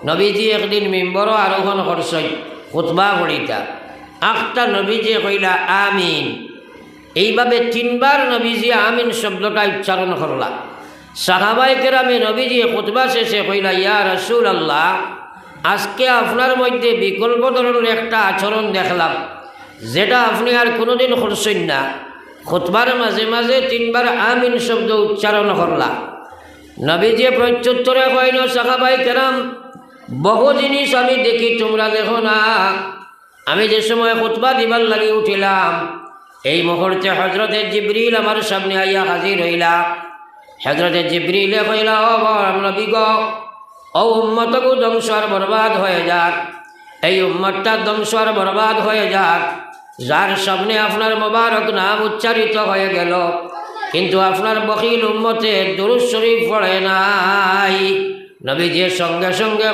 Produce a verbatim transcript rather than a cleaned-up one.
নবীজি একদিন মিম্বরো আরোহণ করছইন, খুতবা পড়িতা। আখতা নবীজি কইলা, "আমিন।" এইভাবে তিনবার নবীজি আমিন শব্দটা উচ্চারণ করলা। সাহাবায়ে কেরামে নবীজি খুতবা শেষে কইলা, "ইয়া রাসূলুল্লাহ, আজকে আপনার মধ্যে বিকল্প ধরনের একটা আচরণ দেখলাম, যেটা আপনি আর কোনোদিন করছেন না।" খুতবার মাঝে মাঝে তিনবার আমিন শব্দ উচ্চারণ করলা। নবীজি প্রত্যুত্তরে কইন, "সাহাবায়ে কেরাম, বহু জিনিস আমি দেখি, তোমরা দেখো না।" আমি যে সময় খুতবা দিবার লাগি উঠিলাম, এই মুহূর্তে হযরতে জিবরিল আমার সামনে আইয়া হাজির হইলা। হযরতে জিবরিলে কইলা, "ও আমার নবী গো, ও উম্মতগু ধ্বংস আর বরবাদ হয়ে যাক, এই উম্মতটা ধ্বংস আর বরবাদ হয়ে যাক, যার সামনে আপনার মোবারক নাম উচ্চারিত হয়ে গেল, কিন্তু আপনার বখিল উম্মতে দুরূদ শরীফ পড়ে নাই।" নবীজি সঙ্গে সঙ্গে